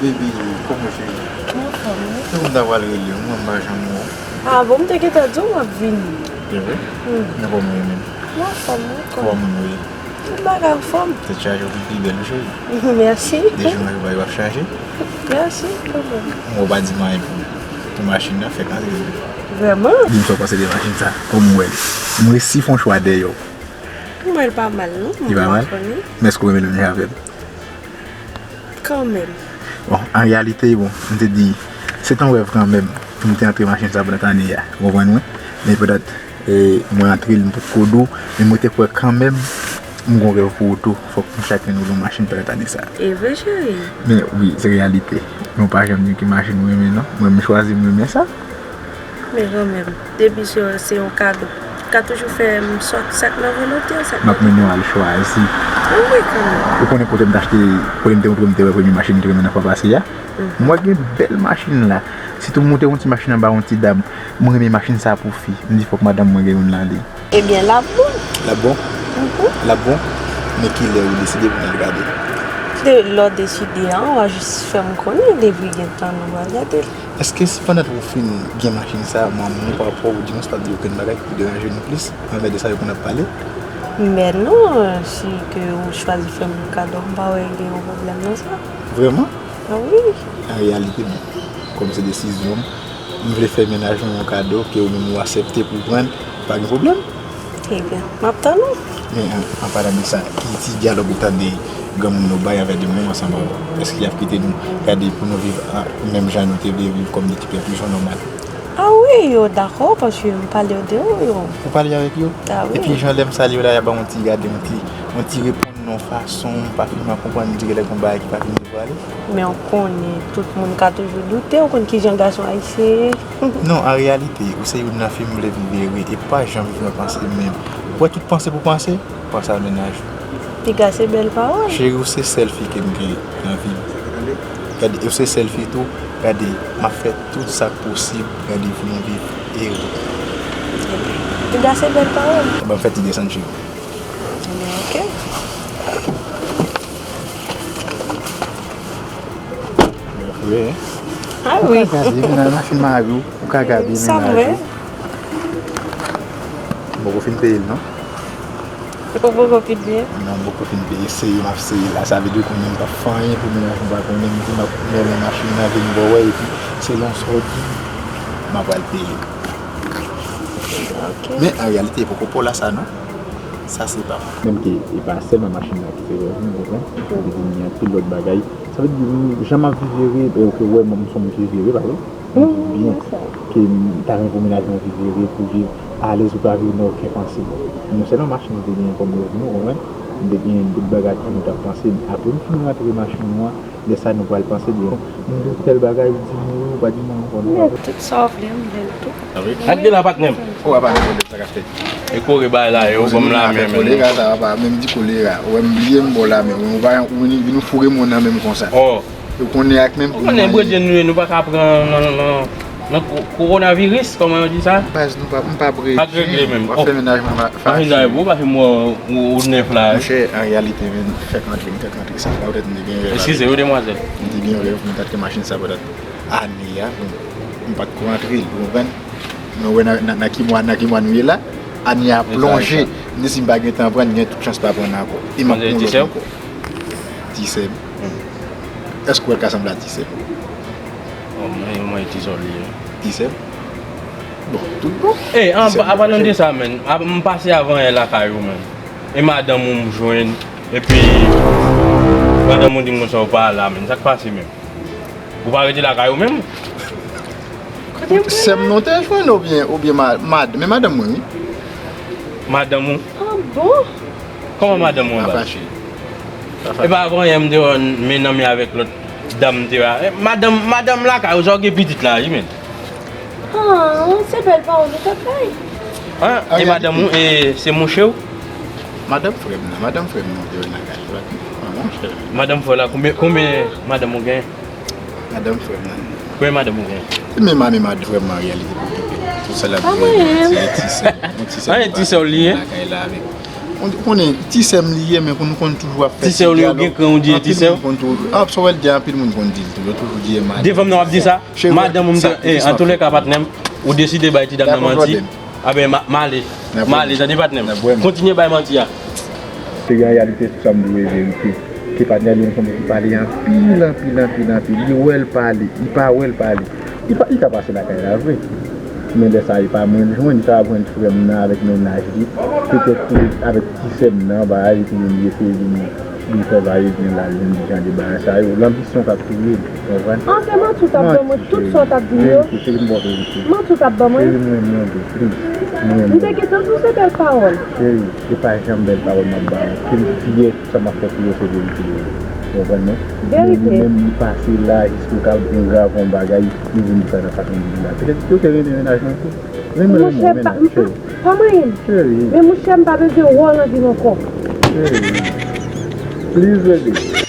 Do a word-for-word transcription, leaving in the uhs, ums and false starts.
Baby, kòman w cheri? Mwen anfòm, wi. Se ou m ta pral rele, mwen m pa janm wè w. Ah bon, m te gentan di w m ap vini. Se vre? Hmm. Men kòman w ye menm? Mwen anfòm, wi. Kòman moun ou ye? Tout bagay anfòm. Tèt chaje, ou vin pi bèl, wi, cheri. Mèsi. De jou nan jou, bagay yo ap chanje. Mèsi, kanmenm. Mwen, ou pa di m anyen pou, pou machin nan, fèk antre. Vrèman? Di m sa w panse de machin sa, kòman w wè l? M resi fè yon chwa dèyè w. Mwen, l pa mal, non. Li pa mal? Men èske w renmen l menm jan avè m? Kanmenm. Bon, an reyalite, bon, m te di, se t on rèv kanmenm pou m te antre machin sa pandan ane a. Ou konprann mwen? Men petèt, e, mwen antre l, m potko di w, men mwen te kwè kanmenm, m gon rèv pou ou tou. Fòk nou chak nou gen yon machin pandan ane sa. E vre, cheri? Men wi, se reyalite. Men w pa janm di m ki machin ou renmen, non. Mwen, m chwazi, m renmen sa. Men kanmenm, depi se, se yon kado, ou ka toujou fè m sòt sèt nan volonte, sèt nan... M ap mennen w al chwazi. Wi, kanmenm. Ou konnen kote m t achte, kote m te montre w m te wè premye machin m te renmen nan fwa pase a? Mhm. M wè gen bèl machin la. Sitou m monte yon ti machin anba yon ti dam. M renmen machin sa pou fi. M di fòk madanm mwen gen youn ladan l. Ebyen, l ap bon. L ap bon? Mhm. L ap bon? Men kilè ou deside pou n al gade? De, lè w deside a, w a jis fè m konnen, depi gen tan nou pral gade l. Èske si pandan w fin gen machin sa, manman w, papa w, oudimwens pa t di okenn bagay ki pou deranje nou plis anvè de sa yo konn ap pale? Men non, si ke ou chwazi fè m kado, m pa wè gen yon pwoblèm nan sa. Vrèman? Ah wi. An reyalite, bon, kòm se desizyon m, m vle fè mennaj mwen yon kado ke ou menm ou aksepte pou w pran, pa gen pwoblèm. Ebyen, m ap tann ou. Men, an, an palan de sa, ki ti dyalòg ou tande granmoun yo bay avè de moun ansanm avè w? Èske y ap kite nou gade pou nou viv a, menm jan nou te vle viv kòm de ti pèp, yon jan nòmal? Ah wi, yo dakò, paske m pale de yo, yo. Ou pale avèk yo? Ah wi. Epi jan lè m salye yo la, y ap ba w yon ti gade, yon ti, yon ti reponn nan yon fason m pa fin konprann, m di genlè gon bagay ki pa fin byen prale. Men w konnen, tout moun ka toujou doute, w konn kijan gason ayisyen ye. Non, an reyalite, ou se youn nan fi m vle viv ere, e pa jan m fin panse menm. Ou wè tout panse pou panse, panse a mennaj ou. Piga se bèl pawòl. Cheri, ou se sèl fi ke m gen nan vi m. Gade, ou se sèl fi tou, gade, m ap fè tout sa k posib, gade, pou nou viv ere. Piga se bèl pawòl. Ban m fè ti desann, cheri. Ebyen, oke. Vre, hein? Ah wi. Ou ka gade, men nan machin mari w, ou ka gade mennaj ou. Sa m wè. M poko fin peye l, non? Ou poko fin peye? Non, m poko fin peye. Seye, m ap seye la. Sa vle di konnen m p ap fè anyen pou mennaj mwen pa konnen. M di m ap mennen machin nan vin bò wè, epi selon sa w di, m ap al peye. Ok. Men an reyalite, e poko pa w la sa, non. Sa se pa m. Menm ke e pa sèlman machin nan ki fè rèv mwen, ou konprann? Mwen te di m gen anpil lòt bagay. Sa vle di, m, jan m ap viv ere, e ou ke wè mwen, m se yon moun ki viv ere, pa vre? M viv byen. Ke m ta renmen pou mennaj mwen viv ere, pou viv alèz, pou pa viv nan okenn panse. Mwen sèlman machin mwen te genyen kòm rèv mwen, ou konprann? M te genyen lòt bagay tou mwen t ap panse. Apre m fin rantre machin mwen, lè sa nou pral panse de yon, m di w tèl bagay, ou di m wi, ou pa di m ankò non. Men tout sa w vle, m vle l tou. Ak de la patnè m. Ou pa pale pwoblèm sa k ap fèt. E kore bay la, yo ban m la men. Kolera, sa va pa menm di kolera. Ou wè m bliye m ba w la men. Ou pa, ou vin, vin foure m nan men m konsa. Oh. Yo konnen ak menm pou mwen. Ou konnen bredjenn nou ye, nou pa ka pran nan, nan, nan ko-, kowonaviris, kòman yo di sa? Baz, nou pa, m pa bredjenn. Pa regle menm. W ap fè mennaj mwen fache. Ou pa fè m wè ou, ou nèf la. Monchè, an reyalite, men fèk antre, m fèk antre sa. Sa poutèt m te gen rèv. Eskize wi, demwazèl. M te gen rèv pou m t achte machin sa pandan ane a, bon, m pa t ko antre l, ou konprann? Men w wè nan, nan, nan ki mwa, nan ki mwa nou ye la, ane a plonje. M di si m pa gen tan pran, gen tout chans pa pran ankò. E m ap pran lòt ankò. Ti sè m. Èske w wè l ka sanble a ti sè m? Bon, mwen, mwen, ti sè w li ye. Ti sè m? Bon, tout bon. Ey, an, apadan de sa, menn, m pase avanyè lakay ou, menn. E madanm ou m jwenn, epi madanm ou di m konsa ou pa la, menn. Sa k pase menm? Ou pa rete lakay ou menm? Sè m non te jwenn oubyen, oubyen ma-, mad-, men madanm mwen, wi. Madanm ou? Ah bon? Kòman madanm ou anba? Pa fache. Pa fache. E pa avanyè m te wè w mennen men avèk lòt dam te wè. Eh, madanm, madanm lakay ou, sa w gen pitit la, wi, menn. Ah, se bèl pawòl ou t ap bay. Ah, e madanm ou, e se mouche w? Madanm frè m nan, madanm frè m nan te wè nan kay la. Ah, monchè. Madanm frè w la, konbyen, konbyen madanm ou gen? Madanm frè m nan. Konbyen madanm ou gen? Se menm a menm madanm frè m an reyalite pou okipe. Tout sa l ap di, se ti sè, yon ti sè. Ah, yon ti sè w li ye? Lakay la avèk. Ou konnen, ti sè m li ye, men pou nou konn toujou ap fè Ti sè w li yo gen kran, ou di e ti sè w? Ap sou wè l di anpil moun konn di l tou, yo toujou di e madanm. Devan m nan w ap di sa? Madanm ou m te, eh, an tou lè ka patnè m, ou deside bay ti dam nan manti. Aben, m ale. M ale, tande patnè m. Kontinye bay manti a. Se gen reyalite, tout sa m di w e verite. Ke patnè li yon fanm ki pale anpil, anpil, anpil, anpil. Li wè l pale, li pa wè l pale. Li pa, li ka pase lakay la vre. Men lè sa, e pa mwen l jwenn, li ta ap jwenn frè m nan avèk mennaj li. Petèt tou avèk ti sè m nan, bagay, epi li eseye vin, vin fè bagay, vin la, vin di jan de bagay sa yo. Lanbisyon k ap touye l, konprann? An, se manti w t ap ban mwen tout sa w t ap di m yo. Verite, cheri m ba w verite. Manti w t ap ban mwen. Cheri m renmen w, please. M renmen w. M te gentan di w se bèl pawòl. Cheri, se pa janm bèl pawòl m ap ba w. Ke m fyè, tout sa m ap fè pou yo se verite yo. Ou konprann mwen? Verite. Men li menm li pase la, jiske l ka vin grav yon bagay, li vin di sa nan fason li di la. Petèt yo te renmen mennaj mwen tou. Renmen l, Monchè, renmen pa, mennaj, cheri. Pa mwen. Cheri. Men monchè, m pa bezwen wè w nan vi m ankò. Cheri. Please, baby.